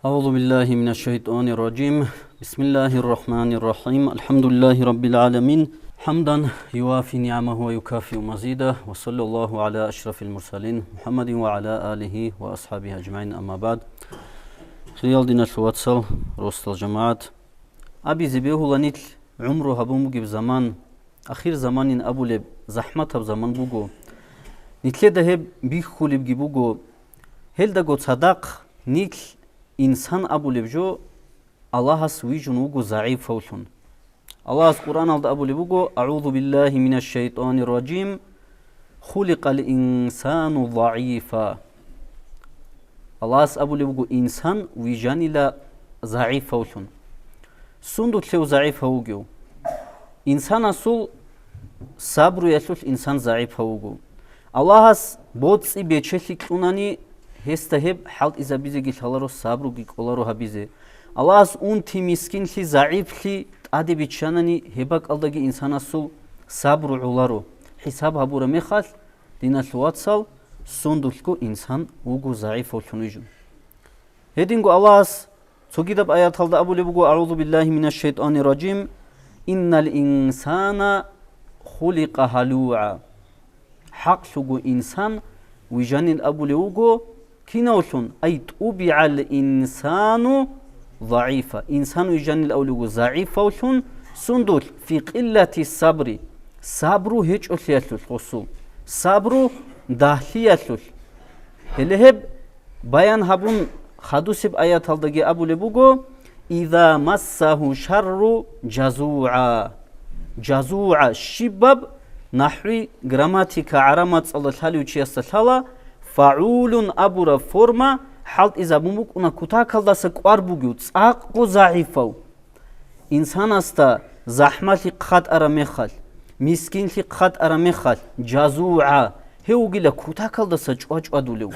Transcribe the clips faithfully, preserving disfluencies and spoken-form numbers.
أعوذ بالله من الشيطان الرجيم. بسم الله الرحمن الرحيم. الحمد لله رب العالمين. حمدا يوافي نعمه ويكافئ مزيده. وصلى الله على أشرف المرسلين محمد وعلى آله وأصحابه أجمعين. أما بعد. Хириял диналъул вацал, росдал жамагӀат. Абизе бегьула нилъ гӀумру гьабун бугеб заман, ахир заманин абулеб захӀматаб заман буго. Нилъеда гьеб бихьулебги буго. Гьелдаго цадахъ нилъ инсан абулеб жо Аллагьас вижун вуго загӀипавлъун. Аллагьас Къуръаналда абулеб буго: «أعوذ بالله من الشيطان الرجيم. خلق الإنسان ضعيفا». Аллагьас абулеб буго инсан вижанила загӀипавлъун. Сундулъев загӀипав вугев? Инсанасул сабруялъулъ инсан загӀипав вуго. Аллагьас боцӀи бечелъи кьунани, гьесда гьеб хӀалтӀизабизеги лъаларо, сабруги кӀоларо гьабизе. Аллагьас унти, мискинлъи, загӀиплъи тӀаде биччанани, гьеб бакӀалдаги инсанасул сабру гӀоларо. ХӀисаб гьабураб мехалъ, диналъул вацал, сундулъго инсан вуго загӀипавлъун вижун. Гьединго Аллагьас цогидаб аяталда абулеб буго: «أعوذ بالله من الشيطان الرجيم. إن الإنسان خلق هلوعا». ХӀакълъуго инсан вижанин абулев вуго кинавлъун? «أي طبع الإنسان ضعيفا». Инсан вижанил абулев вуго загӀипавлъун, сундулъ? «في قلة الصبر». Сабру гьечӀолъиялъулъ гъосул. Сабру дагьлъиялъулъ. Гьеле гьеб баян гьабун, хадусеб аяталдаги абулеб буго: «إذا مسه الشر جزوعا». جزوعا щибаб, нахӀви, грамматика, гӀараб мацӀалда лъалев чиясда лъала, фагӀулун абураб форма хӀалтӀизабун букӀуна кутакалдаса кӀвар бугев, цӀакъго загӀипав. Инсанасда захӀмалъи хъатӀараб мехалъ, мискинлъи хъатӀараб мехалъ, жазугӀа, гьев вугила кутакалдаса чӀвачӀвадулев.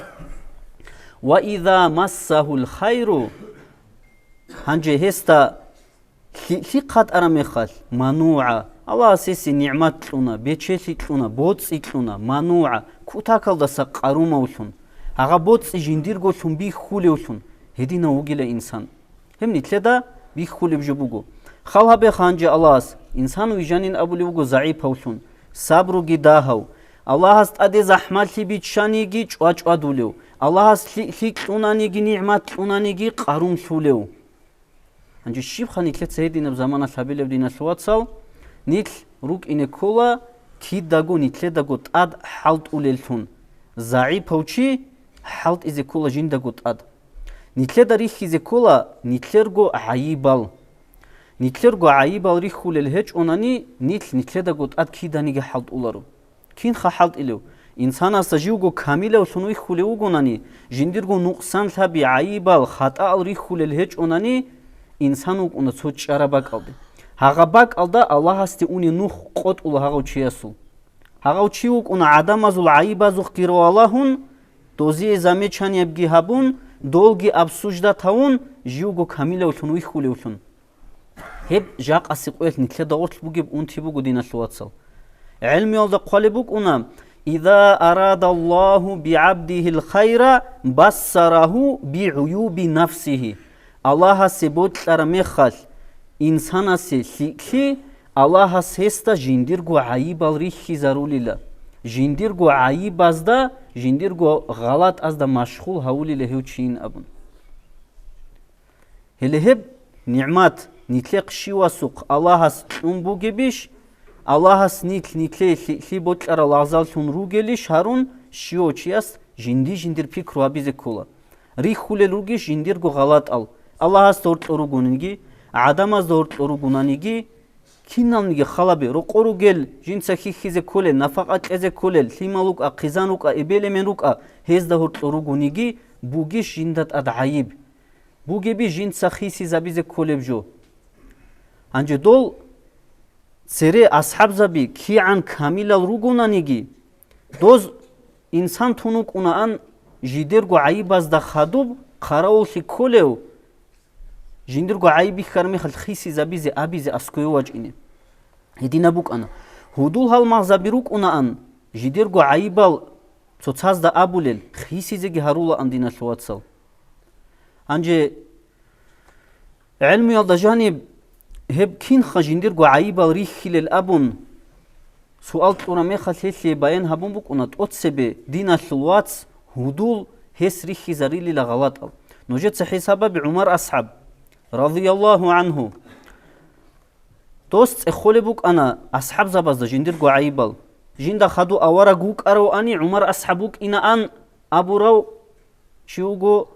Ва иза массагьул хайру, гьанже гьесда лъикӀлъи хъатӀараб мехалъ, манугӀа, Аллагьас гьесие нигӀмат кьуна, бечелъи кьуна, боцӀи кьуна, манугӀа, кутакалдаса къарумавлъун, гьагъа боцӀи жиндирголъун бихьулевлъун, гьединав вугила инсан. Гьеб нилъеда бихьулеб жо буго. Хал гьабе гьанже Аллагьас, инсан вижанин абулев вуго загӀипавлъун, сабруги дагьав, Аллагьас тӀаде захӀмалъи биччаниги чӀвачӀвадулев, Аллагьас лъикӀлъи кьунаниги нигӀмат кьунаниги къарумлъулев. Гьанже щибха нилъеца гьединаб заманалъ гьабилеб, диналъул вацал? Нилъ рукӀине ккола кидаго нилъедаго тӀад хӀалтӀулеллъун. ЗагӀипав чи хӀалтӀизе ккола жиндаго тӀад. Нилъеда рихьизе ккола нилъерго гӀайибал. Нилъерго гӀайибал рихьулел гьечӀонани, нилъ нилъедаго тӀад киданиги хӀалтӀуларо. Кинха хӀалтӀилев? Инсанасда живго камилавлъун вихьулев вугонани, жиндирго нукъсанлъаби, гӀайибал, хатӀаал рихьулел гьечӀонани, инсан вукӀуна цо чӀараб бакӀалде. Гьагъа бакӀалда Аллагьасде унеб нух къотӀула гьагъав чиясул. Гьагъав чи вукӀуна гӀадамазул гӀайибазухъги равалагьун, дозие замечаниябги гьабун, долги обсуждать гьавун, живго камилавлъун вихьулевлъун. Гьеб жакъасе къоялъ нилъеда гъорлъ бугеб унти буго, диналъул вацал. ГӀелмуялда хъвалеб букӀуна: «Иза арадаллагьу бигӀабдигьил хайра, бассарагьу бигӀуюби нафсигьи». Аллагьасе бокьараб мехалъ инсанасе лъикӀлъи, Аллагьас гьесда жиндирго гӀайибал рихьизарулила, жиндирго гӀайибазда, жиндирго гъалатӀазда машгъул гьавулила гьев чийин абун. Гьеле гьеб нигӀмат нилъехъ щивасухъ Аллагьас кьун бугебищ? Аллагьас нилъ нилъее лъикӀлъи бокьарал лагъзаллъун ругелищ гьарун, щивав чияс жинди-жиндир пикру гьабизе ккола. Рихьулел ругищ жиндирго гъалатӀал, Аллагьасда гьоркьор ругониги, гӀадамазда гьоркьор ругонаниги, киналниги халаби, рокъор ругел, жинца хьихьизе кколел, нафакъа кьезе кколел, лъимал рукӀа, хъизан рукӀа, эбел-эмен рукӀа, гьезда гьоркьор ругониги, бугищ жинда тӀад гӀайиб? Бугеби жинца хисизабизе кколеб жо. Гьанже дол цере асхӀабзаби кигӀан камилал ругонаниги, доз инсан тун вукӀунаан жидерго гӀайибазда хадуб хъаравуллъи кколев, жиндирго гӀайиб бихьараб мехалъ хисизабизе абизе аскӀове вачӀине. Гьединаб букӀана. Гьудул-гьалмагъзаби рукӀунаан, жидерго гӀайибал цоцазда абулел, хисизеги гьарулаан, диналъул вацал. Гьанже ГӀелмуялда жаниб гьеб кинха жиндирго гӀайибал рихьилел абун суал кьураб мехалъ, гьелъие баян гьабун букӀуна тӀоцебе диналъул вац гьудул гьес рихьизарилила гъалатӀал. Нужеца хӀисабаби ГӀумар асхӀаб, радияллагьу гӀанхӀу. Дос цӀехолеб букӀана асхӀабзабазда жиндирго гӀайибал. Жинда хадув авараг вукӀаравани, ГӀумар асхӀаб вукӀинаан абурав чи вуго,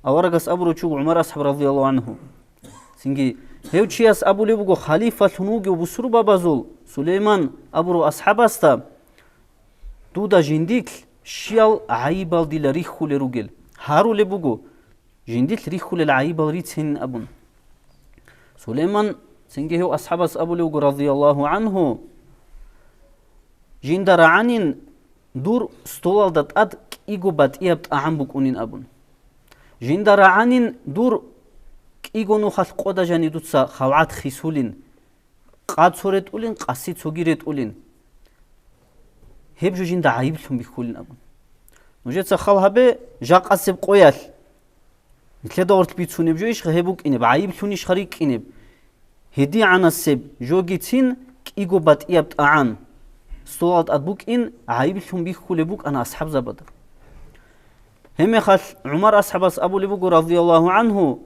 аварагас абурав чи вуго ГӀумар асхӀаб, радияллагьу гӀанхӀу. Цинги гьев чияс абулеб буго, халифалъун вугев бусурбабазул Сулейман абурав асхӀабасда: «Дуда жиндилъ щиял гӀайибал дила рихьулел ругел?» Гьарулеб буго, жиндилъ рихьулел гӀайибал рицин абун. Сулейман, цинги гьев асхӀабас абулев вуго, радияллагьу гӀанхӀу: «Жинда рагӀанин дур столалда тӀад кӀиго батӀияб тӀагӀам букӀунин», – абун. «Жинда рагӀанин дур кӀиго нухалъ къода жани дуца халгӀат хисулин, къад цо ретӀулин, къаси цоги ретӀулин. Гьеб жо жинда гӀайиблъун бихьулин», – абун. Нужеца хал гьабе, жакъасеб къоялъ нилъеда гъорлъ бицунеб жо ишха гьеб букӀинеб, гӀайиблъун ишха рикӀкӀинеб? ГьедигӀанасеб жогицин кӀиго батӀияб тӀагӀам столалда тӀад букӀин гӀайиблъун бихьулеб букӀана асхӀабзабада. Гьебмехалъ ГӀумар асхӀабас абулеб буго, радияллагьу гӀанхӀу: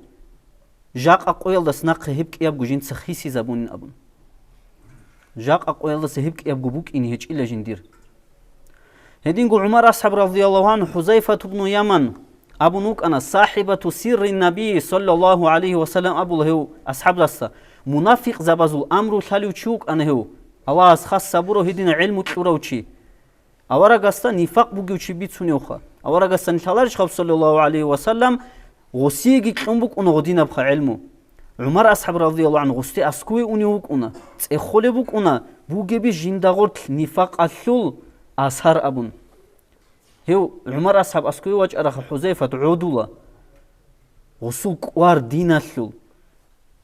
«Жакъа къоялдас нахъе гьеб кӀиябго жинца хисизабунин», – абун. Жакъа къоялдаса гьеб кӀиябго букӀине гьечӀила жиндир. Гьединго ГӀумар асхӀаб, радияллагьу гӀанхӀу, ХӀузайфат ибну Яман абун вукӀана, сахӀибату сирри Наби, саллаллагьу гӀалайгьи ва саллам, абула гьев асхӀабдаса, мунафикъзабазул амру лъалев чи вукӀана гьев, Аллагьас хас гьабурав гьедина гӀелму кьурав чи. Аварагасда нифакъ бугев чи бицуневха. Аварагасда нилъ лъаларищ гьаб, саллаллагьу гӀалайгьи ва саллам, гъосиеги кьун букӀуна гъодинабха гӀелму. ГӀумар асхӀаб, радияллагьу гӀанхӀу, гъосде аскӀове унев вукӀуна, цӀехолеб букӀуна, бугеби жинда гъорлъ нифакъалъул асар абун. Гьев ГӀумар асхӀаб аскӀове вачӀараха ХӀузайфат гӀодула, гъосул кӀвар диналъул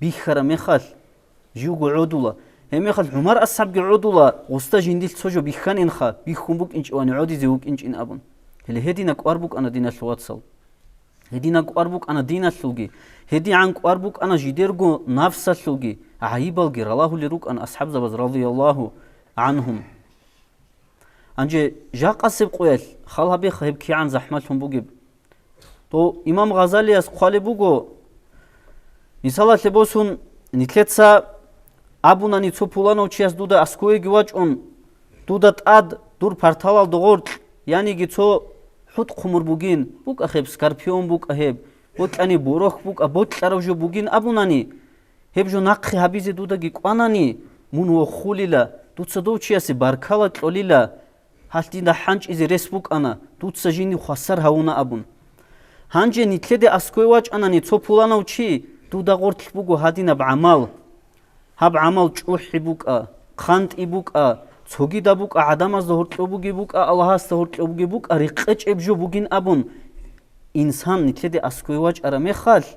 бихьараб мехалъ, живго гӀодула. Гьебмехалъ ГӀумар асхӀабги гӀодула, гъосда жиндилъ цо жо бихьанинха, бихьун букӀинчӀевани гӀодизе вукӀинчӀин абун. Гьеле гьедина кӀвар букӀана диналъул вацал. Гьедина кӀвар букӀана диналъулги, гьедигӀан кӀвар букӀана жидерго нафсалъулги, гӀайибалги ралагьулел рукӀана асхӀабзабаз, радияллагьу гӀанхӀум. Гьанже жакъасеб къоялъ хал гьабеха гьеб кигӀан захӀмалъун бугеб. Дов имам Гъазалияс хъвалеб буго, мисалалъе босун, нилъеца абунани цо пуланав чияс дуда аскӀовеги вачӀун, дуда тӀад дур парталалда гъоркь, яниги цо хӀутӀ-хъумур бугин, букӀа гьеб скорпион, букӀа гьеб, бокьани борохь букӀа, бокьарав жо бугин абунани, гьеб жо нахъе гьабизе дудаги кӀванани, мун вохулила, дуца дов чиясе баркала кьолила, гьалъ динда хӀанчӀизе рес букӀана, дуца жиндир хвасар гьавуна абун. Гьанже нилъеде аскӀове вачӀанани цо пуланав чи, дуда гъорлъ буго гьадинаб гӀамал. Гьаб гӀамал чӀухӀи букӀа, хъантӀи букӀа, цогидаб букӀа, гӀадамазда гьоркьоб бугеб букӀа, Аллагьасда гьоркьоб бугеб букӀа, рекъечӀеб жо бугин абун, инсан нилъеде аскӀове вачӀараб мехалъ,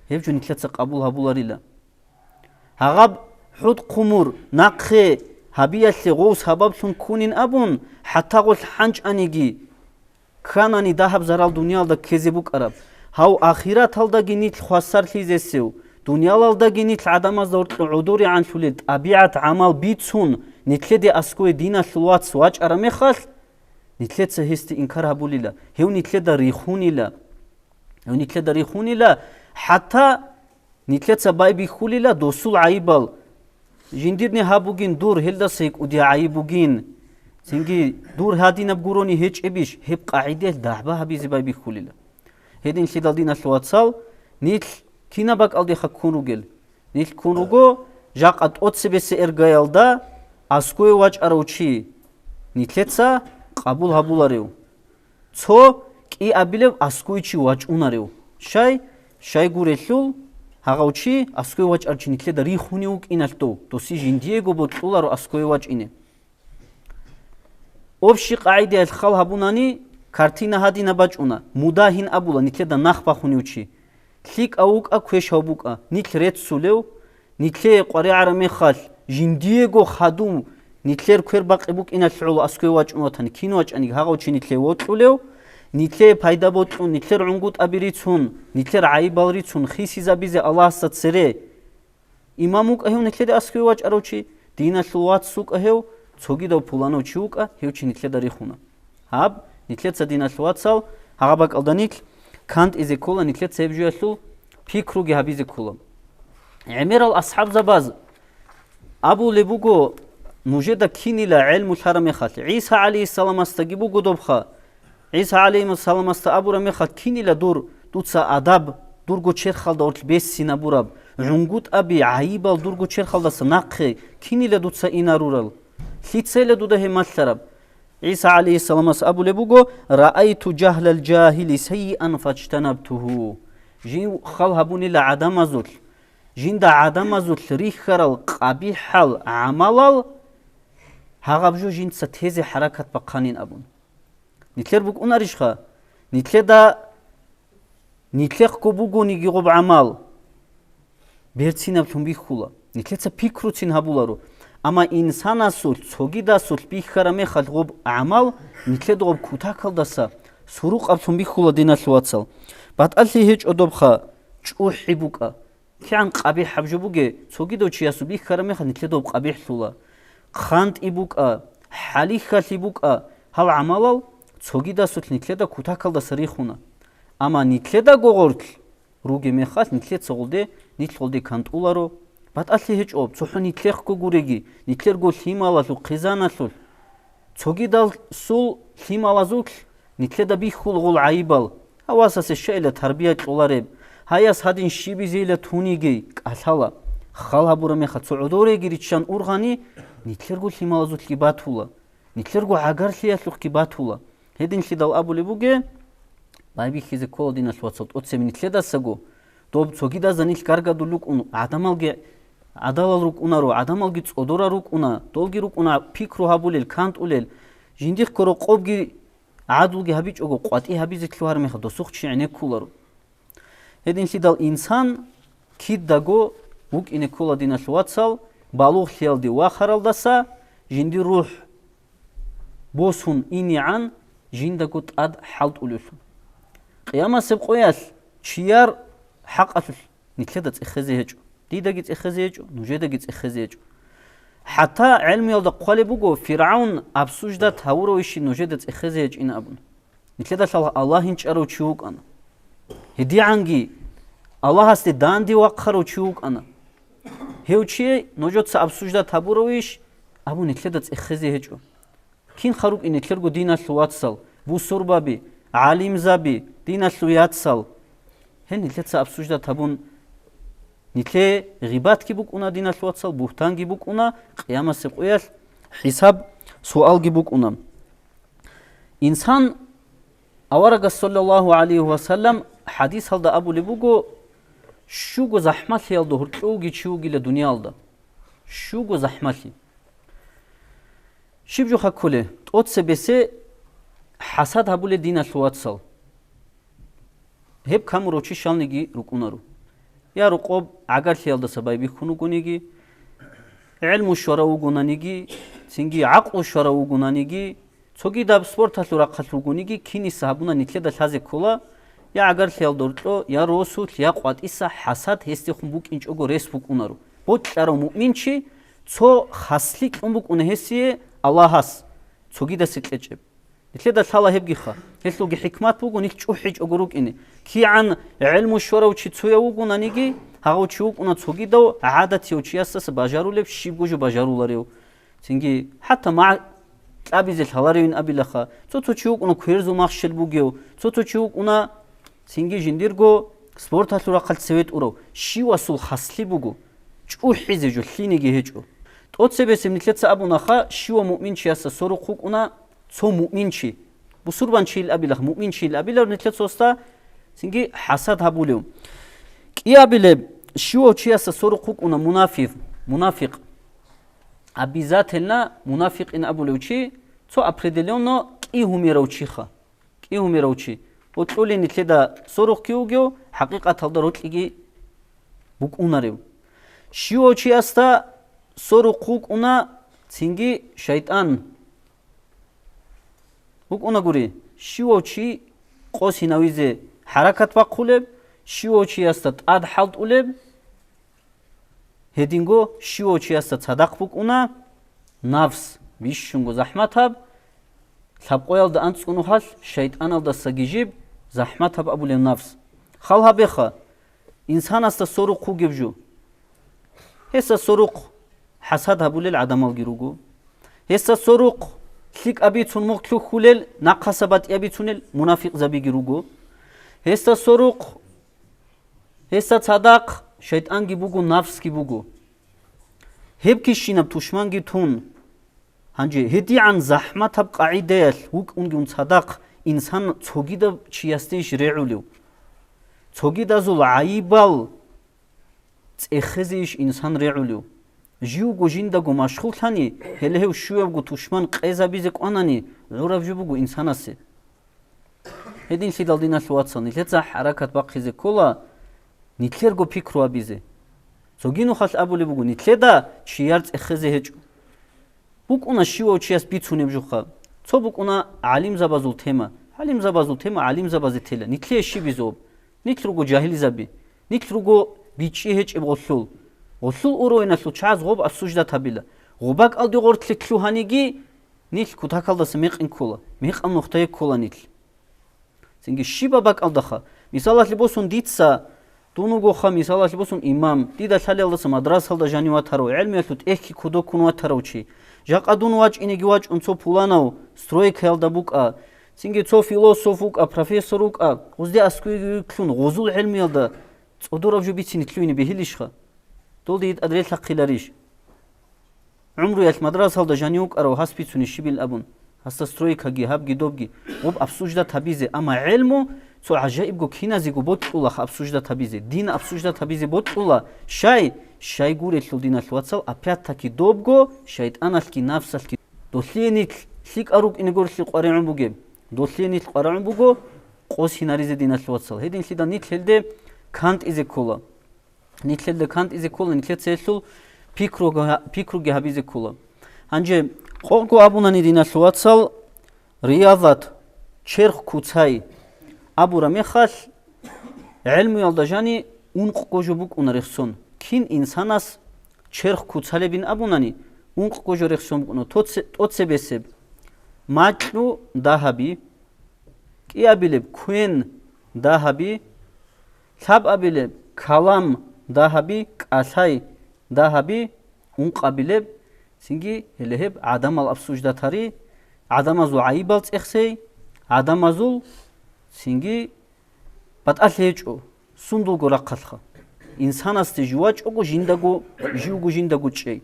гьеб жо нилъеца къабул гьабуларила. Гьагъаб хӀутӀ-хъумур нахъе гьабиялъе гъов сабаблъун ккунин абун, хӀатта гъолъ хӀанчӀаниги, кканани дагьаб зарал дуниялда ккезе букӀараб, гьав ахираталдаги нилъ хвасарлъизесев, дуниялалдаги нилъ гӀадамазда гьоркьо гӀодоригӀанлъулел тӀабигӀат-гӀамал бицун, нилъеде аскӀове диналъул вац вачӀараб мехалъ, нилъеца гьесде инкар гьабулила, гьев нилъеда рихунила. Гьев нилъеда рихунила, хӀатта нилъеца байбихьулила досул гӀайибал. Жиндирни гьаб бугин дур, гьелдаса гьикӀудия гӀайиб бугин. Цинги дур гьадинаб гурони гьечӀебищ, гьеб къагӀидаялъ дагӀба гьабизе байбихьулила. Гьединлъидал, диналъул вацал, нилъ кинаб бакӀалдеха ккун ругел? Нилъ ккун руго, жакъа тӀоцебесеб эргаялда аскӀове вачӀарав чи нилъеца къабул гьабуларев. Цо кӀиабилев аскӀове чи вачӀунарев. Щай? Щай гурелъул, гьагъав чи, аскӀове вачӀарав чи нилъеда рихунев вукӀиналъ дов, досе жиндиего бокьуларо аскӀове вачӀине. Общий къагӀидаялъ хал гьабунани, картина гьадинаб бачӀуна, мудагьин абула нилъеда нах бахунев чи. ЛъикӀав вукӀа, квешав букӀа, нилъ реццулев, нилъее къваригӀараб мехалъ, жиндиего хадув нилъер квер бакъи букӀиналъ гӀоло аскӀове вачӀун ватани, кин вачӀаниги гьагъав чи нилъее вокьулев, нилъее пайда бокьун, нилъер гӀунгутӀаби рицун, нилъер гӀайибал рицун хисизабизе Аллагьасда цере имам вукӀа гьев нилъеда аскӀове вачӀарав чи, диналъул вац вукӀа гьев, цогидав пуланав чи вукӀа, гьев чи нилъеда рихуна. Гьаб, нилъеца, диналъул вацал, гьагъа бакӀалда нилъ кантӀизе ккола, нилъеца гьеб жоялъул пикруги гьабизе ккола. ГӀемерал асхӀабзабаз абулеб буго, нужеда кинила гӀелму лъараб мехалъ, ГӀиса гӀалайгьиссаламасдаги буго добха, ГӀиса гӀалайгьиссаламасда абураб мехалъ кинила дур, дуца адаб, дурго черхалда гъорлъ бессинабураб, гӀунгутӀаби, гӀайибал дурго черхалдаса нахъе кинила дуца инарурал? Лъицайила дуда гьеб малъараб? ГӀиса гӀалайгьиссаламас абулеб буго: «Раайту жагьлал жагьили сайиан фаджтанабтугьу». Жив хал гьабунила гӀадамазулъ, жинда гӀадамазулъ рихьарал къабихӀал гӀамалал, гьагъаб жо жинца тезе хӀаракат бахъанин абун. Нилъер букӀунарищха? Нилъеда, нилъехъго бугониги гъоб гӀамал, берцинаблъун бихьула. Нилъеца пикруцин гьабуларо. Амма инсанасулъ, цогидасулъ бихьараб мехалъ гъоб гӀамал, нилъеда гъоб кутакалдаса сурукъаблъун бихьула, диналъул вацал. БатӀалъи гьечӀо добха, чӀухӀи букӀа. КигӀан къабихӀаб жо бугеб, цогидав чиясул бихьараб мехалъ нилъеда гъоб къабихӀлъула. КъантӀи букӀа, хӀалихьалъи букӀа, гьал гӀамалал цогидасулъ нилъеда кутакалдаса рихуна. Амма нилъедаго гъорлъ ругеб мехалъ, нилъеца гъолде, нилъ гъолде кантӀуларо. БатӀалъи гьечӀо, цохӀо нилъехъго гуреги, нилъерго лъималалъул, хъизаналъулъ. Цогидасул лъималазулъ нилъеда бихьула гъол гӀайибал, гьав васасе щайила тарбия кьолареб, гьаяс гьадин щибизейила туниги кӀалъала. Хал гьабураб мехалъ цо гӀодореги риччан ургъани, нилъерго лъималазулъги батула, нилъерго гӀагарлъиялъухъги батула. Гьединлъидал абулеб бугеб, байбихьизе ккола, диналъул вацал, тӀоцебе нилъедасаго, доб цогидазда нилъ гаргадул рукӀун, гӀадамалги гӀадалал рукӀунаро, гӀадамалги цӀодорал рукӀуна, долги рукӀуна пикру гьабулел, кантӀулел, жиндихъго рокъобги гӀадлуги гьабичӀого, къватӀи гьабизе лъугьараб мехалъ досухъ чи гӀенеккуларо. Гьединлъидал инсан кидаго вукӀине ккола, диналъул вацал, балугълъиялде вахаралдаса жиндир рухӀ босун инегӀан жиндаго тӀад хӀалтӀулевлъун. Къиямасеб къоялъ чияр хӀакъалъулъ нилъеда цӀехезе гьечӀо, дидаги цӀехезе гьечӀо, нужедаги цӀехезе гьечӀо. ХӀатта гӀелмуялда хъвалеб буго, ФиргӀавн обсуждать гьавуравищин нужеда цӀехезе гьечӀин абун. Нилъеда лъала Аллагь инчӀарав чи вукӀана. ГьедигӀанги Аллагьасде данде вахъарав чи вукӀана. Гьев чи нужеца обсуждать гьабуравищ абун нилъеда цӀехезе гьечӀо. Кинха рукӀин нилъерго диналъул вацал, бусурбаби, гӀалимзаби, диналъул яцал? Гьел нилъеца обсуждать гьабун, нилъее гъибатги букӀуна, диналъул вацал, бугьтанги букӀуна, къиямасеб къоялъ хӀисаб-суалги букӀуна. Инсан, аварагас, саллаллагьу гӀалайгьи ва саллам, хӀадисалда абулеб буго, щуго захӀмалъиялда гьоркьов вугев чи вугила дуниялда. Щуго захӀмалъи. Щиб жоха кколеб? ТӀоцебесе хӀасад гьабулел диналъул вацал. Гьеб камурав чи щалниги рукӀунаро. Я рокъоб гӀагарлъиялдаса байбихьун вугониги, гӀелму щварав вугонаниги, цинги гӀакълу щварав вугонаниги, цогидаб спорталъул рахъалъ вугониги, киниса гьабуна нилъеда лъазе ккола, я гӀагарлъиялда гьоркьо, я росулъ, я къватӀиса хӀасад гьесдехун букӀинчӀого рес букӀунаро. Бокьарав муъминчи цо хаслъи кьун букӀуна гьесие Аллагьас, цогидасе кьечӀеб. Нилъеда лъала гьебгиха. Гьелъулги хӀикмат буго нилъ чӀухӀичӀого рукӀине. КигӀан гӀелму щварав чи цояв вугонаниги, гьагъав чи вукӀуна цогидав гӀадатияв чиясдаса бажарулеб щибго жо бажаруларев. Цинги хӀатта магӀ кьабизе лъаларевин абилаха. Цо-цо чи вукӀуна кверзул махщел бугев, цо-цо чи вукӀуна цинги жиндирго спорталъул рахъалъ цеве тӀурав. Щивасул хаслъи буго. ЧӀухӀизе жо лъинеги гьечӀо. ТӀоцебесеб нилъеца абунаха, щивав муъминчиясда сорухъ вукӀуна цо муъминчи. Бусурбанчийил абилаха, муъминчийил абилар нилъеца гьесда цинги хӀасад гьабулев. КӀиабилеб, щивав чиясда сорухъ вукӀуна мунафикъ, мунафикъ. Обязательно мунафикъин абулев чи цо определённо кӀи гьумерав чиха. КӀи гьумерав чи. Гьоркьулин нилъеда сорухъги вугев, хӀакъикъаталда рокьиги букӀунарев. Щивав чиясда сорухъ вукӀуна цинги шайтӀан. ВукӀуна гури, щивав чи къосинавизе хӀаракат бахъулеб, щивав чиясда тӀад хӀалтӀулеб, гьединго щивав чиясда цадахъ букӀуна нафс, бищунго захӀматаб, лъабкъоялда анцӀго нухалъ шайтӀаналдасаги жиб захӀматаб абулев нафс. Хал гьабеха, инсанасда сорухъ вугев жо. Гьесда сорухъ хӀасад гьабулел гӀадамалги руго. Гьесда сорухъ лъикӀаб бицун мухь лъухьулел, нахъаса батӀияб бицунел мунафикъзабиги руго. Гьесда сорухъ, гьесда цадахъ шайтӀанги буго, нафсги буго. Гьеб кищинаб тушманги тун. Гьанже гьедигӀан захӀматаб къагӀидаялъ вукӀунгун цадахъ инсан цогидаб чиясдейищ регӀулев? Цогидазул гӀайибал цӀехезейищ инсан регӀулев? Живго жиндаго машгъуллъани, гьеле гьев щуябго тушман къезабизе кӀванани, гӀураб жо буго инсанасе. Гьединлъидал, диналъул вацал, нилъеца хӀаракат бахъизе ккола, нилъерго пикру гьабизе. Цоги нухалъ абулеб буго, нилъеда чияр цӀехезе гьечӀо. БукӀуна щивав чияс бицунеб жуха. Цо букӀуна гӀалимзабазул тема. ГӀалимзабазул тема гӀалимзабазе тела. Нилъее щиб изоб? Нилъ руго жагьилзаби. Нилъ руго бичӀчӀи гьечӀеб гъолъул. Гъолъул уровеналъул чагӀаз гъоб обсуждать гьабила. Гъоб бакӀалде гъортлъи лъугьаниги, нилъ кутакалдаса мекъин ккола. Мекъаб нухтае ккола нилъ. Цинги щибаб бакӀалдаха? Мисалалъе босун, дица, дун вугоха, мисалалъе босун, имам, дида лъалелдаса мадрасалда жанив ватарав, гӀелмиялъул тӀехьги кодоккун ватарав чи. Жакъа дун вачӀинеги вачӀун цо пуланав стройкаялда букӀа, цинги цо философ вукӀа, профессор вукӀа, гъузде аскӀовеги вилълъун, гъузул гӀелмиялда цӀодораб жо бицине лъугьине бегьилищха? Долде гьитӀад релъахъиларищ? ГӀумруялъ мадрасалда жанив вукӀарав гьас бицунищ щибил абун, гьасда стройкаги, гьабги, добги, гъоб обсуждать гьабизе, амма гӀелму цо гӀажаибго киназего бокьулаха обсуждать гьабизе, дин обсуждать гьабизе бокьула, щай, щай гурелъул, диналъ вацал, опять-таки добго шайтӀаналъги нафсалъги. Долъие нилъ лъикӀал рукӀине гурелъул къваригӀун бугеб, долъие нилъ къваригӀун буго къосинаризе, диналъ вацал. Гьединлъидал нилъ гьелде кантӀизе ккола. Нилъелда кантӀизе ккола, нилъеца гьелъул пикруга-, пикруги гьабизе ккола. Гьанже къокъго абунани, диналъул вацал, риязат, черх куцай абураб мехалъ, гӀелмуялда жани ункъго жо букӀуна рехсон. Кин инсанас черх куцалебин абунани, ункъго жо рехсон букӀуна. Тоце-, тӀоцебесеб макьу дагьаби, кӀиабилеб квен дагьаби, лъабабилеб калам дагьаби, кӀалъай дагьаби, ункъабилеб, цинги гьеле гьеб гӀадамал обсуждать гьари, гӀадамазул гӀайибал цӀехсей, гӀадамазул цинги батӀалъи гьечӀо, сундулго рахъалъха. Инсанасде жувачӀого жиндаго, живго жиндаго чӀей.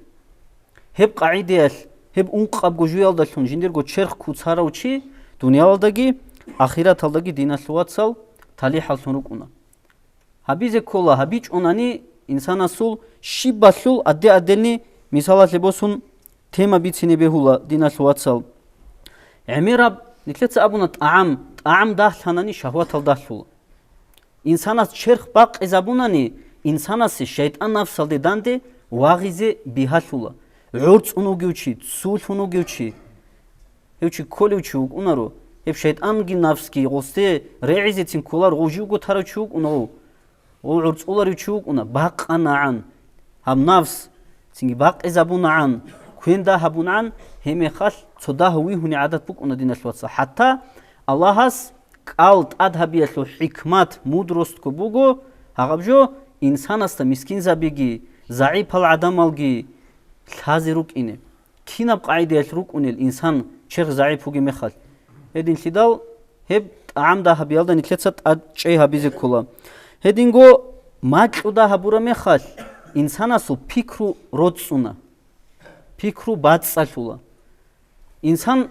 Гьеб къагӀидаялъ, гьеб ункъабго жуялдалъун жиндирго черх куцарав чи дуниялалдаги ахираталдаги, диналъул вацал, талихӀаллъун рукӀуна. Гьабизе ккола, гьабичӀунани инсанасул щибалъул адде-адделни, мисалалъе босун, тема бицине бегьула, диналъул вацал. ГӀемераб, нилъеца абуна, тӀагӀам, тӀагӀам дагьлъанани, шагьватал дагьлъула. Инсанас черх бакъизабунани, инсанасе шайтӀан нафсалде данде вагъизе бигьалъула. ГӀорцӀун вугев чи, цулъун вугев чи, гьев чи кколев чи вукӀунаро, гьеб шайтӀанги нафсги гъосде регӀизецин кколар, гъов живго тарав чи вукӀуна гъов, гъов гӀорцӀуларев чи вукӀуна, бакъанагӀан гьаб нафс, цинги бакъизабунагӀан, квен дагь гьабунагӀан, гьеб мехалъ цо дагь вигьуни гӀадат букӀуна, диналъ вацал. ХӀатта Аллагьас кӀал тӀад гьабиялъул хӀикмат, мудростго буго, гьагъаб жо инсанасда мискинзабиги, загӀипал гӀадамалги лъазе рукӀине. Кинаб къагӀидаялъ рукӀунел инсан черх загӀип вугеб мехалъ? Гьединлъидал гьеб тӀагӀам дагь гьабиялда нилъеца тӀад чӀей гьабизе ккола. Гьединго макьу дагь гьабураб мехалъ, инсанасул пикру роцӀцӀуна, пикру бацӀцӀалъула. Инсан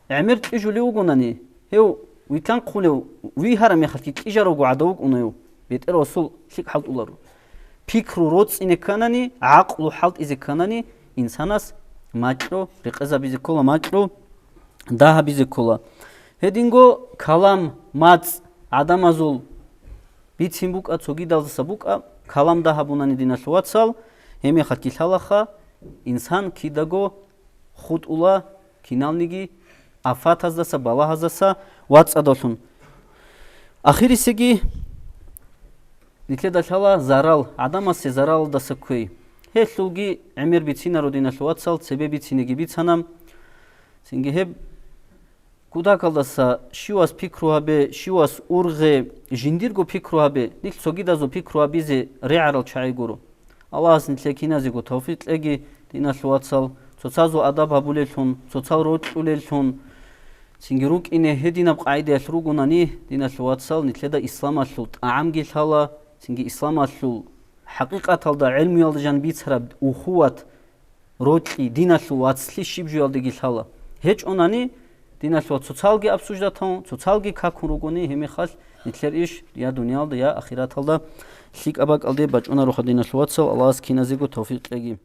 гӀемер кьижулев вугонани, гьев витлъанхъулев вигьараб мехалъги кьижаравго гӀадав вукӀуна гьев, бетӀер васул лъикӀ хӀалтӀуларо. Пикру роцӀцӀине кканани, гӀакълу хӀалтӀизе кканани, инсанас макьу рекъезабизе ккола, макьу дагь гьабизе ккола. Гьединго калам, мацӀ гӀадамазул бицин букӀа, цогидалдаса букӀа, калам дагь гьабунани, диналъул вацал, гьеб мехалъги лъалаха, инсан кидаго хутӀула киналниги афатаздаса, балагьаздаса вацӀцӀадавлъун. Ахирисеги нилъеда лъала зарал, гӀадамасе заралалдаса кквей. Гьелъулги гӀемер бицинаро, диналъул вацал, цебе бицинеги бицана. Цинги гьеб кутакалдаса щивас пикру гьабе, щивас ургъе, жиндирго пикру гьабе, нилъ цогидазул пикру гьабизе регӀарал чагӀи гуро. Аллагьас нилъер киназего тавфикъ кьеги, диналъул вацал, цоцазул адаб гьабулеллъун, цоцал рокьулеллъун, цинги рукӀине гьединаб къагӀидаялъ ругонани, диналъул вацал, нилъеда исламалъул тӀагӀамги лъала, цинги исламалъул хӀакъикъаталда гӀелмуялда жан бицараб ухуват, рокьи, диналъул вацлъи щиб жуялдеги лъала. ГьечӀонани, диналъул вацал, цоцалги обсуждатун, цоцалги какун ругони, гьеб мехалъ нилъер иш я дуниялда, я ахираталда лъикӀаб бакӀалде бачӀунароха, диналъул вацал, Аллагьас киназего тавфикъ кьеги.